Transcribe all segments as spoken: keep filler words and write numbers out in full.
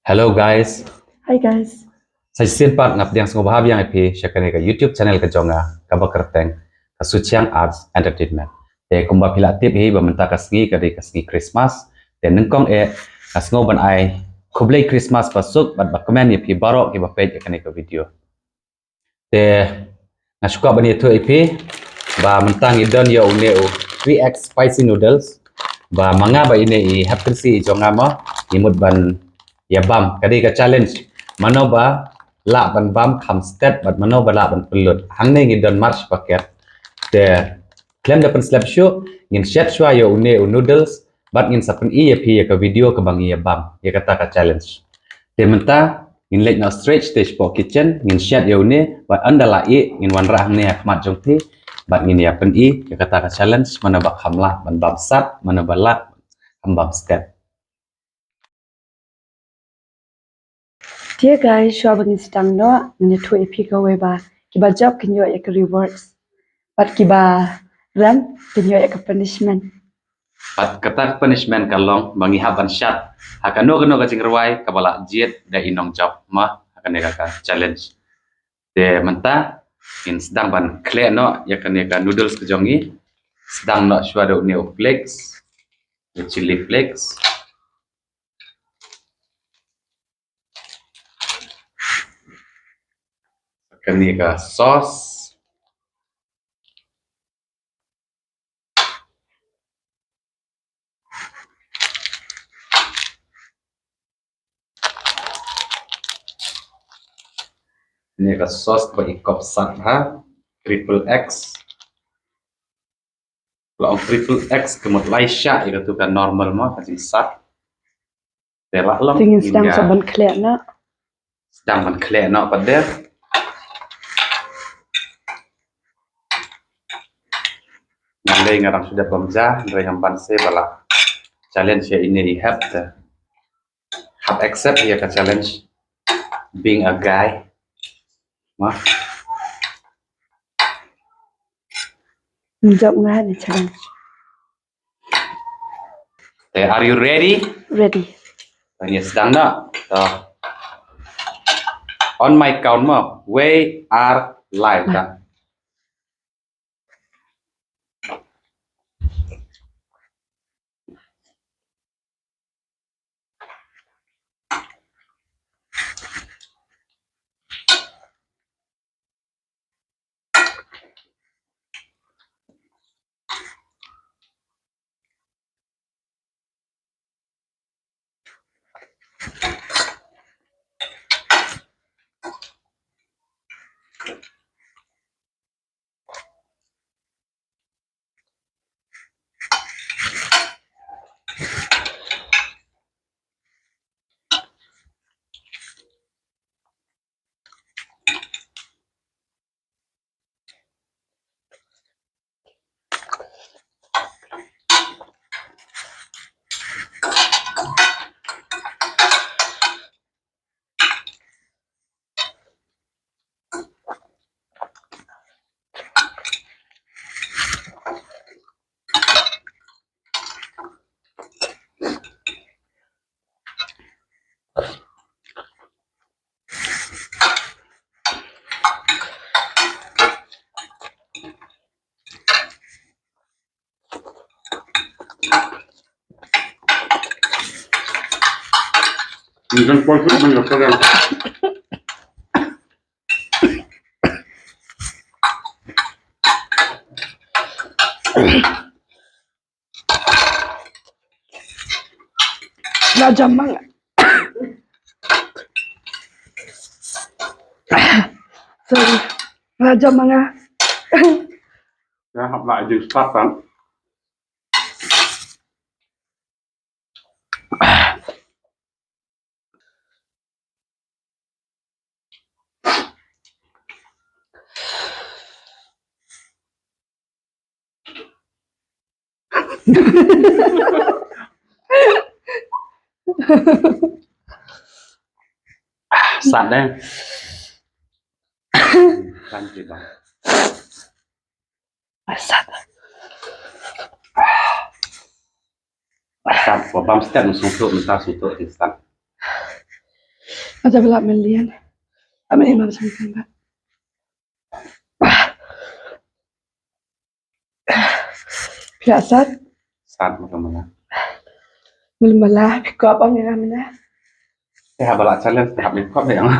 Hello guys. Hi guys. Sa shisien pat nga pdiang sngewbha biang ïa phi sha kane ka YouTube channel ka jong nga kaba kyrteng ka Suchiang Arts Entertainment. Te kumba phi la tip hi ba mynta ka sngi ka dei ka sngi Christmas. Te nyngkong eh nga sngew ban ai khublei Christmas ba suk bad ba kmen ïa phi baroh kiba peit ïa kane ka video. Te nga shu kwah ban ïathuh ïa phi ba mynta ngi don ïa une u three X spicy noodles ba ma nga ba ine i hep kynsi i jong nga mo, ngi mut ban ïa bam. Ka dei ka challenge, mano ba lah ban bam kham stet bad mano ba lah ban pynlut. Hangne ngi don mar shi paket. Te khlem da pynslem shuh, ngin shet shuwa ïa une u noodles bad ngin sa pyni ïa phi ïa ka video kaba ngi ïa bam ïa kata ka challenge. Te mynta ngin leit noh straight stage shapoh kitchen, ngin shet ïa une bad ynda la ih ngin wanrah hangne ha khmat jong phi bad ngin ïa pyni ïa kata ka challenge, mano ba kham lah ban bam sat, mano ba lah ban bam stet. Dear guys, shuwa ba ngin sdang noh, ngin ïathuh ïa phi kawei ba kiba jop kin ïoh ïa ka rewards bad kiba rem kin ïoh ïa ka punishment. Bad kata ka punishment ka long ba ngi hap ban shet ha kano kano ka jingrwai kaba la jied da i nongjop mo ha kane ka challenge. Te mynta ngin sdang ban khleh noh ïa kane ka noodles ka jong ngi. Sdang noh shuwa da une u flakes, u chili flakes, kane ka sauce. Kane ka sauce ba i kop sat ha, triple X. Long triple X ka mut lai shah ïa katu ka normal mo, ka jingsat. Te lah long. Te ngin sdang sa ban khleh noh. Sdang ban khleh noh pat de. Ngan lei nga dang shu dep bam ja, hynrei ngam ban se ba la challenge ïa ine i hep te. Hap accept ïa ka challenge being a guy. Mo. Jop nga ha ne challenge. Eh, are you ready? Ready. Ngi sdang noh. So, on my count mo. Wei, ar, lai. Lai. Raja Manga. Sorry. Raja Manga. Nga hap lah jingstart kan. Sat deh. Kan ti bang. Sat. Sat, ko bam step sngewthuh, mynta sngewthuh ti sat. Development lian. Amen, imam sangkan ba. Phi la sat? Sat mula mula. Mula mula, phi kop ong ïa nga mynne. Te haba la challenge, te hap phi kop ïa nga.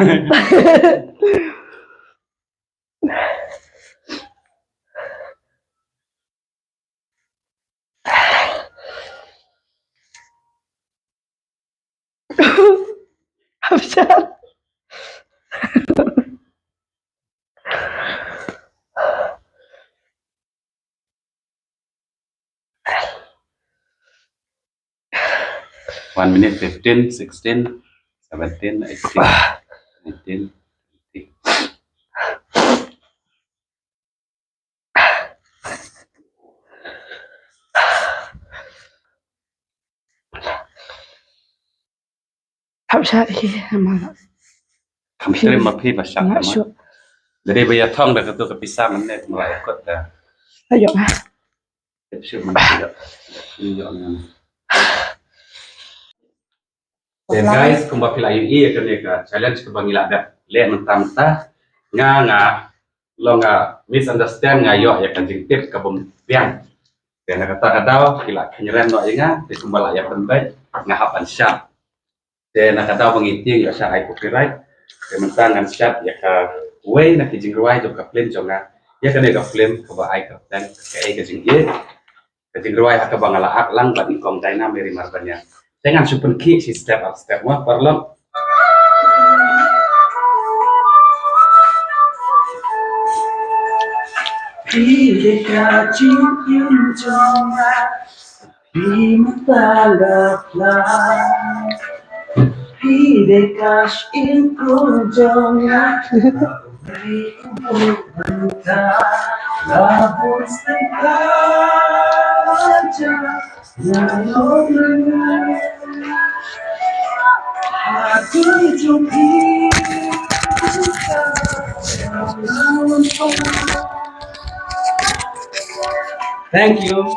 Absar. One minute, fifteen, sixteen, seventeen, eighteen, nineteen, twenty. Hap sha hi ma. Kam trim ma phi ba shak ma. Shu. Jadi ba ïa thong da katu ka pisa mynne ma la ïa kut da. Ayo ma. Tip shu ma phi da. Ni yo ni. Te guys, kumba phi la ïohi ïa kane ka challenge kaba ngi la dep leh mynta mynta. Nga nga long nga misunderstand, nga ïoh ïa ka jingtip kaba biang. Te na kata ka daw ki la kynrem noh ïa nga, te kumba la ïa pynbeit nga hap ban shad. Te na ka daw ba ngi tieng ïoh shad ai copyright. Te mynta ngan shad ïa kawei na ki jingrwai jong ka film jong nga. Ïa kane ka film kaba ai kyrteng Kaei Ka Jingïeit. Ka jingrwai ha kaba nga la act lang bad i Kong Daina Mary Marbaniang. Te ngan shu pynkhih shi step up step mo paralok. Phi dei ka jingim jong nga, phi mynta la pla. Phi dei ka shynrang jong nga. Thank you.